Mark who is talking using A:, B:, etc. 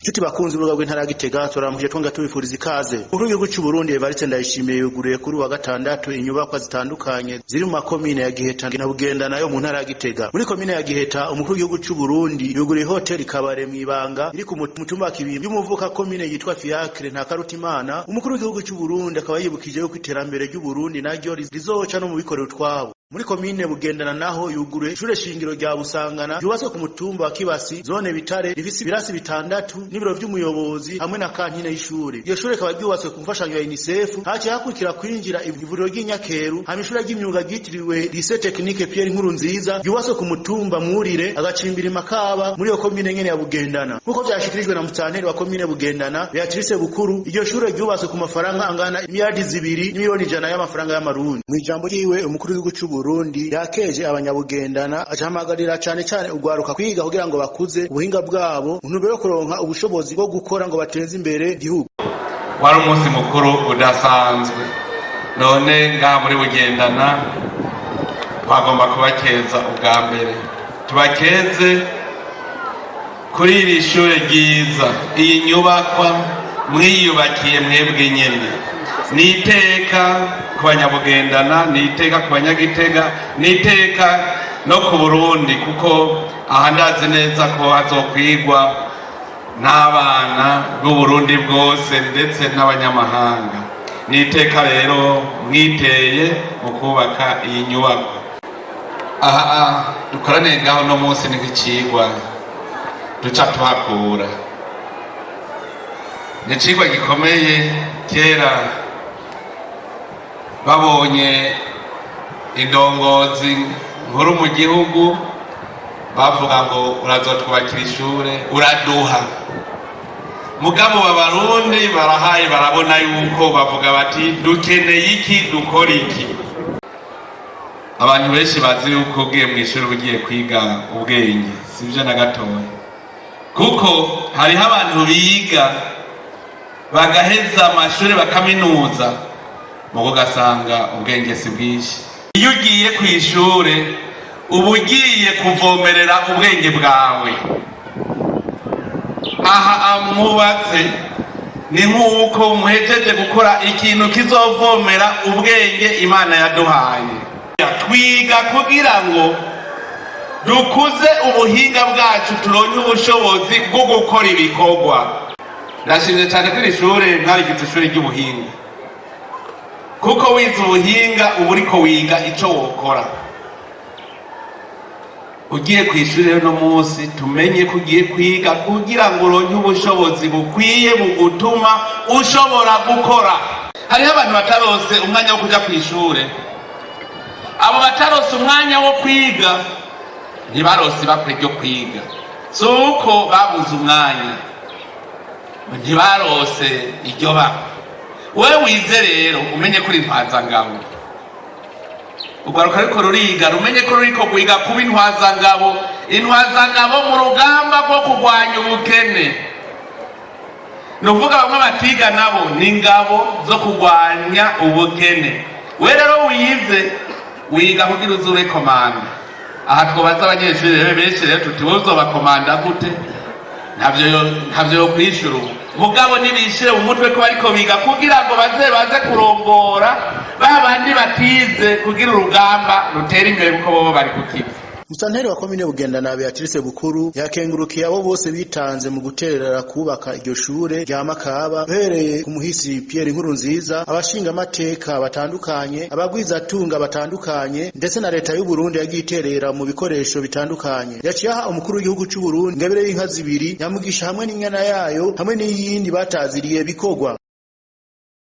A: Nshuti bakunzi b'urubuga rw'intara ya Gitega, turaramukije twongera tubifuriza ikaze. Umukuru w'igihugu c'u Burundi Evariste Ndayishimiye yuguriye kuri uwa gatandatu inyubakwa zitandukanye ziri mu makomine ya Giheta na Bugendana yo mu ntara ya Gitega. Muri komine ya Giheta, umukuru w'igihugu c'u Burundi yuguriye hoteli Kabare mw'ibanga iri ku mutumba wa Kibimbi y'umuvuka komine yitwa Fiacre Ntakarutimana. Umukuru w'igihugu c'u Burundi akaba yibukije yuko iterambere ry'u Burundi naryo rizoca no mu bikorera utwabo. Muri komine Bugendana naho yuguruye ishure shingiro rya Busangana ryubatswe ku mutumba wa Kibasi, zone Bitare, rifise ibirasi bitandatu n'ibiro vy'umuyobozi hamwe na kantine y'ishure. Iryo shure rikaba ryubatswe ku mfashanyo ya UNICEF. Haciye hakurikira kwinjira ivuriro ry'Inyakeru, hama ishure ry'imyuga ryitiriwe Lycée Technique Pierre Nkurunziza ryubatswe ku mutumba Mwurire, agacimbiri Makaba, muri iyo komine nyene ya Bugendana. Nk'uko vyashikirijwe na musitanteri wa komine Bugendana Beatrice Bukuru, iryo shure ryubatswe ku mafaranga angana imiliyardi 2 n'imiliyoni 100 y'amafaranga y'amarundi. Mw'ijambo ryiwe, umukuru w'igihugu c'u Burundi yakeje abanyabugendana, acahamagarira cane cane ugwaruka kwiga kugira ngo bakuze ubuhinga bwabo mu ntumbero yo kuronka ubushobozi bwo gukora ngo bateze imbere igihugu.
B: Wari umunsi mukuru udasanzwe. None ngaha muri Bugendana twagomba kubakeza. Ubwa mbere tubakeze kuri iri shure ryiza, iyi nyubakwa mwiyubakiye mwebwe nyene. Ni iteka ku Banyabugendana, ni iteka ku Banyagitega, ni iteka no ku Burundi, kuko aha ndazi neza ko hazokwigwa n'abana b'Uburundi bwose, ndetse n'abanyamahanga. Ni iteka rero mwiteye mu kubaka iyi nyubako. Aha dukoraniye ngaho no munsi ni nk'icigwa duca tuhakura, ni icigwa gikomeye. Kera babonye indongozi nkuru mu gihugu, bavuga ngo urazotwubakira ishure, uraduha. Mugabo Abarundi barahaye, barabona yuko bavuga bati: "Dukeneye iki? Dukora iki?" Abantu benshi bazi yuko ugiye mu ishuri ugiye kwiga ubwenge. Sibyo na gatoya, kuko hariho abantu biga bagaheza amashuri, bakaminuza, mugo ugasanga ubwenge si bwinshi. Iyo ugiye ku ishure uba ugiye kuvomerera ubwenge bwawe. Aha mwubatse ni nk'uko muhejeje gukora ikintu kizovomera ubwenge Imana yaduhaye. Twiga kugira ngo dukuze ubuhinga bwacu, turonke ubushobozi bwo gukora ibikorwa. Ndashimye cyane ko iri shure mwarigize ishuri ry'ubuhinga, kuko wize ubuhinga uba uriko wiga ico wokora ugiye ku ishuri. Rero no munsi tumenye ko ugiye kwiga kugira ngo uronke ubushobozi bukwiye bugutuma ushobora gukora. Hariho abantu batarose umwanya wo kuja ku ishure. Abo batarose umwanya wo kwiga ntibarose ibakwe ryo kwiga. Si uko babuze umwanya, ntibarose iryo bakwe. Wewe wize rero umenye ko uri intwazangabo. Urwaruka ariko ruriga rumenye ko ruriko rwiga kuba intwazangabo, intwazangabo mu rugamba rwo kurwanya ubukene. Ni ukuvuga bamwe batiga nabo ni ingabo zo kurwanya ubukene. We rero wize, wiga kugira uzube komanda. Aha twobaza abanyeshuri rero benshi rero tuti: "Wowe uzoba komanda gute?" Ntavyo yo kwishura ubu, mugabo nibishire mu mutwe ko bariko biga kugira ngo baze baze kurongora ba bandi batize, kugira urugamba rutere imbere, kuko bobo bari ku kivi.
A: Musitanteri wa komine Bugendana Beatrice Bukuru yakengurukiye abo bose bitanze mu guterera kubaka iryo shure rya Makaba, uhereye ku muhisi Pierre Nkurunziza, abashingamateka batandukanye, abagwizatunga batandukanye, ndetse na leta y'u Burundi yagiye iterera mu bikoresho bitandukanye. Yaciye aha umukuru w'igihugu c'u Burundi ingabire y'inka zibiri, Nyamugisha hamwe n'inyana yayo, hamwe n'iyindi bataziriye Bikorwa.